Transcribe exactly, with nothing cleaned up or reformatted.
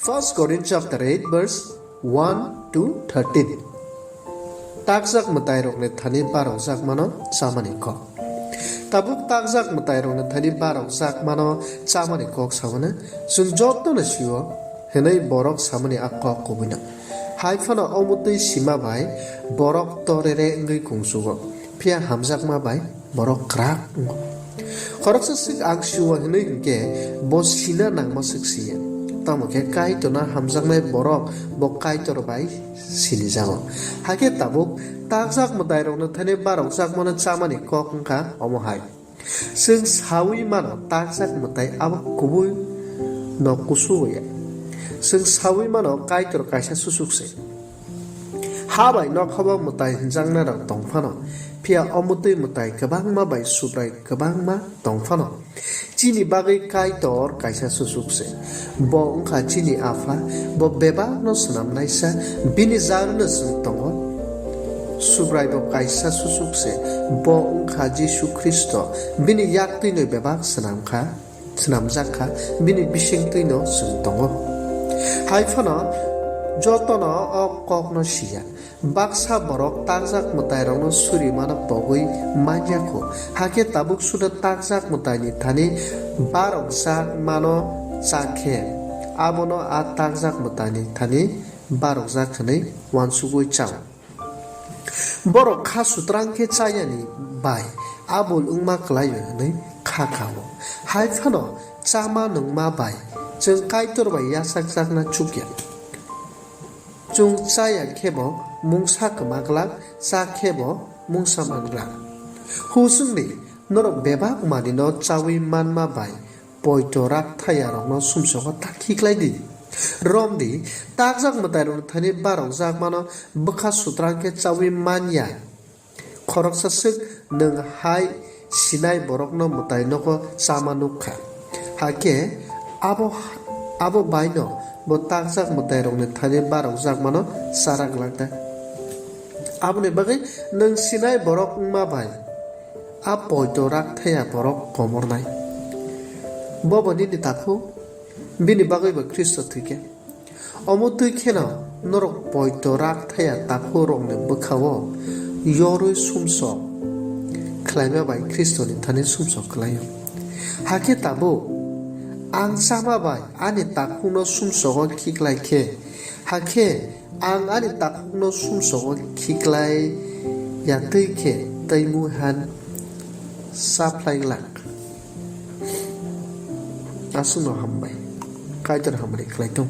First Corinth chapter eight verse one to thirteen. Takjak mwtairokni thani barokjakmano chamani kok. Tabuk takjak mwtairokni thani barokjakmano chamani kok samani chwng jotono sio hwnwi borok samani a kok kubuino. Hai phano omo twi sima bai borok torere wngwi kungsugo, phiya hamjakma bai borok kwrak wngo. Khoroksa swk ang sio hinwi hinkhe bo sina nangma swk siya. Tamo khe Kaitorno hamjaknai borok bo Kaitor bai sinijago. Hakhe tabuk takjak mwtairokno thani barokjakmano chamani kok wngkha omo hai. Chwng saui mano takjak mwtai abo kubui no kusugo ya. Chwng saui mano Kaitor kaisa susuk se. Ha bai nokhabo mwtai hwnjaknai rok tong phano, phiya omo twi mwtai kwbangma bai Subrai kwbangma tong phano, chini bagwi Kaitor kaisa susuk se. Bo wngkha chini Apha, bo bebakno swnamnaisa, bini jarwino chwng tongo. Subrai bo kaisa susuk se, bo wngkha Jisu Khristo, bini yak twino bebak swnamkha. Swnamjak kha, bini bising twino chwng tongo. Hai phano jotono o kokno siya. Baksa borok takjak mwtairokno suri mano pogwi man ya kho. Hakhe tabuk suda takjak mwtaini thani barokjak mano cha khe, abono a takjak mwtaini thani barokjak hwnwi uansugwi chao. Borok kha sutrang khe chayani bai abul wngma kwlaio hwnwi kha kao. Hai phano chama nungma bai chwng Kaitor bai yachakjakna chukya. Chwng chaya khebo mungsa kwma glak, cha khebo mungsa man glak. Husungni norok bebak manwino chaui manma bai poito rak thayarokno sumsogo ta khiklai di. Rom di, takjak mwtairokni thani barokjakmano bwkha sutrang khe chaui man ya. Khoroksa swk nwng hai sinai borokno mwtai nogo chama nuk kha. Hakhe abo, abo baino bo takjak mwtairokni thani barokjakmano chara glak da. Aboni bagwi nwng sinai borok wngma bai a poito rak thaya borok komornai. Bobo nini takhuk, bini bagwibo Khristo thwikhe. Omo twi kheno norok poito rak thaya takhukrokni bwkhao yorwi sumsok khlaima bai Khristoni thani sumsok khlaio. Hakhe tabuk ang chama bai ani takhukno sumsogo khiklai khe, hakhe ang ani takhukno sumsogo khiklai ya twi khe tei mui han saphlai glak. Aswkno hambai. Kaitor hamari khlai tong.